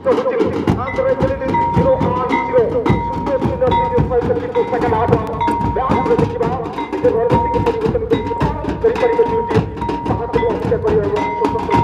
0-0 ଶୂନ୍ୟ 0 ସହିତ କିନ୍ତୁ ସେକେଣ୍ଡ ହାଫ୍ ମ୍ୟାଚ୍ରେ ଦେଖିବା ନିଜ ରଣନୀତିକୁ ପରିବର୍ତ୍ତନ କରିପାରିବେ ଦୁଇଟି, ତାହାକୁ ଅପେକ୍ଷା କରିବା ଏବଂ ସ୍ୱତନ୍ତ୍ର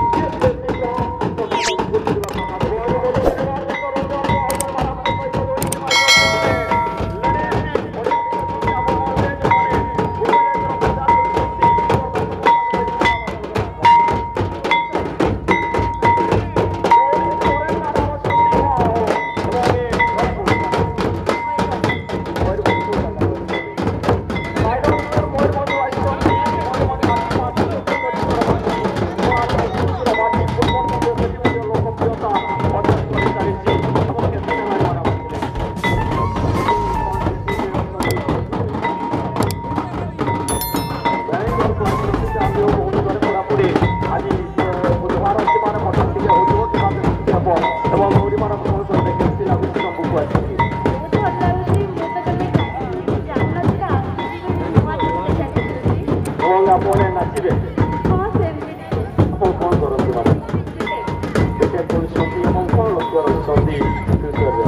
ଲୋକପ୍ରିୟତା ଅର୍ଜନ କରିଚାଲିଛି ଏବଂ କେତେ ପୋଢ଼ାପୋଡ଼ି ଆଜି ବୁଧବାର ଅଛି, ମାନେ ମଟନ ଟିକେ ହେଉଥିବ କିମ୍ବା ବେଶୀ ହେବ। ଏବଂ ଗୌରୀ ମ୍ୟାଡ଼ାମ, କ'ଣ କହିବେ, କେମିତି ଲାଗୁଛି ତମକୁ ଆସିକି? ବହୁତ ଭଲ ଲାଗୁଛି। ମୁଁ ତ କେବେ ଜାଣିନଥିଲି, ଆସୁଛି ନୂଆ ଦେଖିବାକୁ ମିଳୁଛି। ଏବଂ ଆପଣ ନାଚିବେ? ହଁ, ସେମିତି। ଆପଣ କ'ଣ କରନ୍ତି ମ୍ୟାଡ଼ାମ? ବିଟେକ୍ କରୁଛନ୍ତି। ଏବଂ କ'ଣ ଲକ୍ଷ୍ୟ ରଖିଛନ୍ତି ଫ୍ୟୁଚରରେ?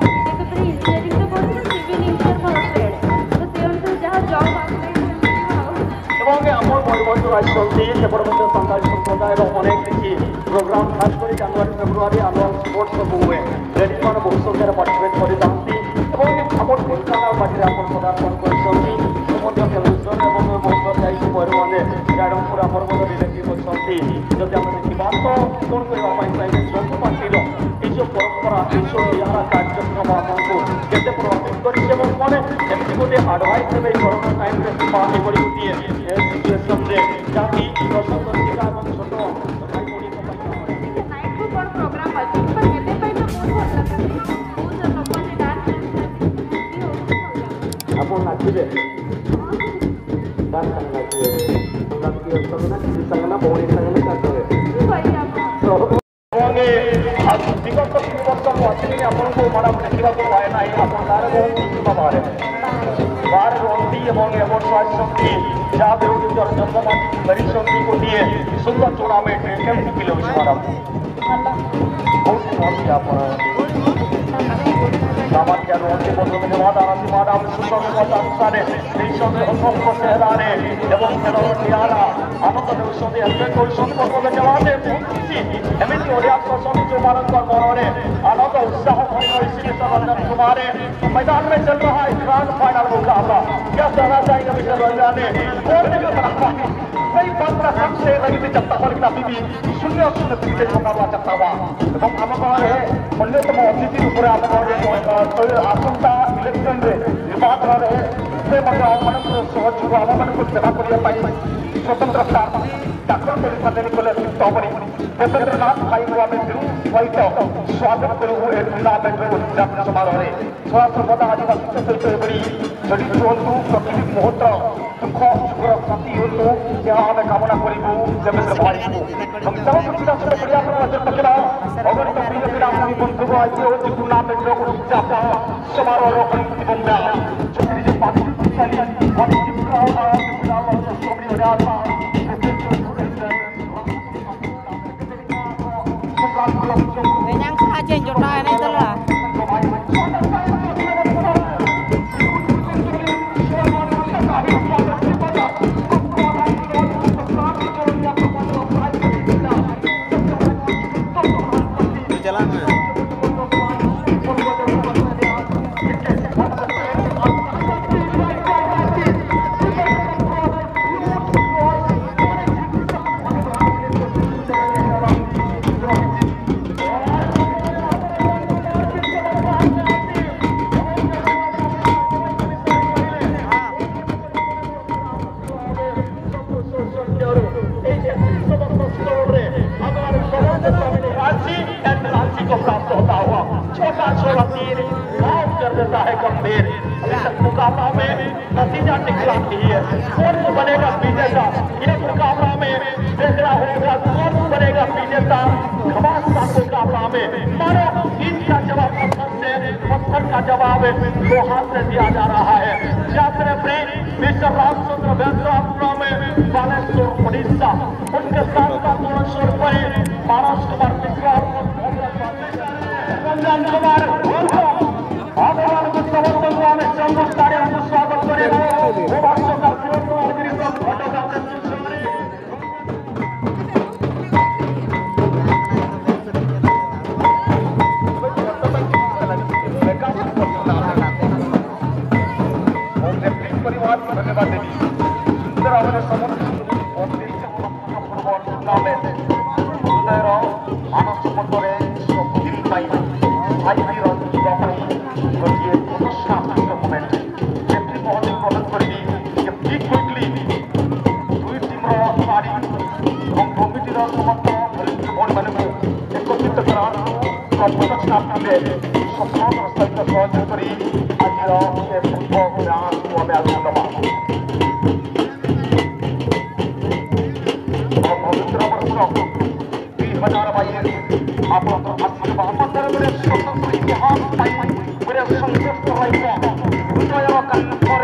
ବିଟେକ୍ ଉପରେ ଇଞ୍ଜିନିୟରିଂ ତ କରୁଛି, ସିଭିଲ୍ ଇଞ୍ଜିନିୟର ମୋର ଟ୍ରେଡ୍ ତ, ସେ ଅନୁସାରେ ଯାହା ଜବ୍ ଆପ୍ଲାଏ କରିବ ଆଉ। ଏବଂ ଆପଣ ମୟୂରଭଞ୍ଜରୁ ଆସିଛନ୍ତି, ସେପଟେ ମଧ୍ୟ ସାନ୍ତାଳୀ ସମ୍ପ୍ରଦାୟର ଅନେକ କିଛି ପ୍ରୋଗ୍ରାମ, ଖାସ କରି ଜାନୁଆରୀ ଫେବୃଆରୀ ଆନୁଆଲ ସ୍ପୋର୍ଟସ ସବୁ ହୁଏ, ଲେଡିଜ୍ ମାନେ ବହୁତ ସଂଖ୍ୟାରେ ପାର୍ଟିସିପେଟ୍ କରିଥାନ୍ତି। ଏବଂ ଆପଣ ଢେଙ୍କାନାଳ ମାଟିରେ ଆପଣ ପଦାର୍ପଣ କରିଛନ୍ତି। ମୁଁ ମଧ୍ୟ କେନ୍ଦୁଝର ଏବଂ ବହୁତ ଥର ଯାଇଛି ମୟୂରଭଞ୍ଜ, ରାଇରଙ୍ଗପୁର ଆମର ମଧ୍ୟ ରିଲେଟିଭ୍ ଅଛନ୍ତି। ଯଦି ଆମେ ଦେଖିବା ତ କ'ଣ କହିବା ପାଇଁ ଚାହିଁବେ, ଜମ୍ମୁ ମାଟିର ଏଇ ଯେଉଁ ପରମ୍ପରା, ଏଇ ଯେଉଁ ନିଆରା କାର୍ଯ୍ୟକ୍ରମ ଆପଣଙ୍କୁ କେତେ ପ୍ରଭାବିତ କରିଛି ଏବଂ କ'ଣ ଏମିତି ଗୋଟିଏ ଆଡଭାଇସ୍ ଦେବେ ଏଇ କରୋନା ଟାଇମ୍ରେ କିମ୍ବା ଏଭଳି ଗୋଟିଏ ସିଚୁଏସନ୍ରେ ଯାହାକି ଦର୍ଶକ ଦର୍ଶିକା ଏବଂ ଛୋଟ ଭାଇ ଭଉଣୀଙ୍କ ପାଇଁ କାମରେ ଆସିବେ? ନାଇଟ୍କୁ କ'ଣ ପ୍ରୋଗ୍ରାମ୍ ଅଛି, ବଟ୍ ଏବେ ପାଇଁ ତ ବହୁତ ଭଲ ଲାଗୁଛି। ବହୁତ ଲୋକମାନେ ଡାନ୍ସ ବି ହେଉଛି, ଭଲ ଲାଗୁଛି। ଆପଣ ନାଚିବେ? କାହା ସାଙ୍ଗେ ନାଚିବେ? ସାଙ୍ଗସାଥି ଅଛନ୍ତି ନା ଦିଦି ସାଙ୍ଗେ ନା ଭଉଣୀ ସାଙ୍ଗେ ନା କାହା ସାଙ୍ଗେ? ମୁଁ କହିବି ଆପଣ। ଏବଂ ବିଗତ 3 ବର୍ଷ ମୁଁ ଆସିଲିଣି, ଆପଣଙ୍କୁ ମ୍ୟାଡ଼ାମ ଦେଖିବାକୁ ପାଏ ନାହିଁ। ଆପଣ ଗାଁରେ ରୁହନ୍ତି କିମ୍ବା ବାହାରେ? ବାହାରେ ରୁହନ୍ତି। ଏବଂ ଏ ବର୍ଷ ଆସିଛନ୍ତି, ଯାହା ବି ହଉ ନିଜର ଜନ୍ମମାଟିକୁ ଫେରିଛନ୍ତି ଗୋଟିଏ ସୁନ୍ଦର ଟୁର୍ଣ୍ଣାମେଣ୍ଟ। କେମିତି ଫିଲ୍ ହେଉଛି ମ୍ୟାଡ଼ାମ? ଭଲ। କୋଉଠି ରୁହନ୍ତି ଆପଣ? କାମାକ୍ଷା ରୁହନ୍ତି। ବହୁତ ଧନ୍ୟବାଦ ଆରତୀ ମ୍ୟାଡ଼ାମ। ସୁନ୍ଦର ସମାଚାର ଦେଇଛନ୍ତି, ହସମୁଖ ଚେହେରାରେ ଏବଂ ଖେଳର ନିଆରା ଆନନ୍ଦ ନେଉଛନ୍ତି, ଏନ୍ଜୟ କରୁଛନ୍ତି। ବହୁତ ଧନ୍ୟବାଦ। ବହୁତ ଖୁସି, ଏମିତି ଅଡ଼ିଏନ୍ସ ଅଛନ୍ତି ଯେଉଁମାନଙ୍କ ମନରେ ଆନନ୍ଦ ଉତ୍ସାହ ଭରି ରହିଛି। ମିଷ୍ଟର ରଞ୍ଜନ कुमार, मैदान में चल रहा है ग्रांड फाइनल मुकाबला, क्या कहना चाहेंगे मिस्टर रंजन? कौन बना कई 15 से रही चलता हुआ, लेकिन अभी भी 0-0 क्रिकेट मुकाबला चलता हुआ। ଏବଂ ଆମ ଗହଣରେ ଅନ୍ୟତମ ଅତିଥି ରୂପରେ ଆମ ଗହଣରେ ଆସନ୍ତା ଇଲେକ୍ସନରେ ନିର୍ବାଚନରେ ସେ ମଧ୍ୟ ଆମମାନଙ୍କର ସହଯୋଗ, ଆମମାନଙ୍କୁ ସେବା କରିବା ପାଇଁ ସ୍ୱତନ୍ତ୍ର ପ୍ରାର୍ଥୀ ଦାଖଲ କରିସାରିଲେଣି କହିଲେ ଅତ୍ୟୁକ୍ତ ହେବନି। ଦେବେନ୍ଦ୍ରନାଥ ଭାଇଙ୍କୁ ଆମେ ଦିଲ୍ ସହିତ ସ୍ୱାଗତ କରିବୁ ଏ ଟୁର୍ଣ୍ଣାମେଣ୍ଟର ଉଦ୍ଯାପନ ସମାରୋହରେ। ସଦାସର୍ବଦା ଆଦିବାସୀଙ୍କ ସହିତ ଏଭଳି ଜଡ଼ିତ ରୁହନ୍ତୁ, ପ୍ରତିଟି ମୁହୂର୍ତ୍ତ ଦୁଃଖ ସୁଖର ସାଥୀ ହୁଅନ୍ତୁ, ଏହା ଆମେ କାମନା କରିବୁ ଦେବେନ୍ଦ୍ର ଭାଇଙ୍କୁ। ଏବଂ ଚାଲନ୍ତୁ ସିଧାସଳଖ ପଡ଼ିଆକୁ ନଜର ପକେଇବା। ଅଗଣିତ ପ୍ରିୟ କ୍ରୀଡ଼ାପ୍ରେମୀ ବନ୍ଧୁଗ, ଇଏ ହେଉଛି ଟୁର୍ଣ୍ଣାମେଣ୍ଟର ଉଦ୍ଯାପନ ସମାରୋହର ଅନ୍ତିମ ମ୍ୟାଚ୍। ବାଣିଜ୍ୟ Yang saja yang jodoh ini itu lah. Jalan. Ranchi and Ranchi को प्राप्त होता हुआ छोटा छोटा तीर घाव कर देता है गंभीर। अभी तक मुकाबला में नतीजा निकला नहीं है। कौन बनेगा विजेता, ये मुकाबला में देखना होगा। कौन बनेगा विजेता घमासान मुकाबला में? मानो ईंट का जवाब पत्थर से, पत्थर का जवाब लोहा से दिया जा रहा है। रेफरी मिस्टर रामचंद्र वेंद्रापुरा में बालेश्वर उड़ीसा, उनके साथ साथ 1600 रुपए मानस कुमार मिश्रा। Kumar welcome. ଆପଣମାନଙ୍କୁ ସମସ୍ତଙ୍କୁ ଆମେ ଚମ୍ବୁ ଷ୍ଟାଡିୟମକୁ ସ୍ୱାଗତ କରିବୁ। ମୁଁ ଭାଷ୍ୟକାର ଶିବ କୁମାର ଗିରି ଘଟଗାଁ। ଧନ୍ୟବାଦ ଦେବି। ସୁନ୍ଦର ଭାବରେ ସମସ୍ତ ଫୁଟବଲ ଟୁର୍ଣ୍ଣାମେଣ୍ଟ ହୃଦୟର ମାନସ ପଟରେ ସବୁଦିନ ପାଇଁ ସାଇତି ରହିବା ପାଇଁ ଗୋଟିଏ ଫଟୋଗ୍ରାଫିକ ମୁମେଣ୍ଟ। ରେଫ୍ରି ମହୋଦୟ ପ୍ରଦାନ କରିବି ଯେ ବି କୁଇକଲି ଦୁଇ ଟିମ୍ର ଖେଳାଳି ଏବଂ କମିଟିର ସମସ୍ତ ଭଲେଣ୍ଟିୟର ଭଉଣୀମାନଙ୍କୁ ଏକତ୍ରିତ କରାନ୍ତୁ। ଫଟୋଗ୍ରାଫିରେ ସଫଳତାର ସହିତ ସହଯୋଗ କରି ଆଜିର ଏ ଫୁଟବଲ ମ୍ୟାଚ୍କୁ ଆମେ ଆଗକୁ ନେବା। ପବିତ୍ର ବର୍ଷ 2022 ଆପଣଙ୍କର ଆଶୀର୍ବାଦ ମଧ୍ୟରେ ଗୋଟେ ସ୍ୱତନ୍ତ୍ର ଇତିହାସ ପାଇଁ ଗୋଟେ ସଂଘର୍ଷ ରହିବ। ହୃଦୟର କାନ୍ଥରେ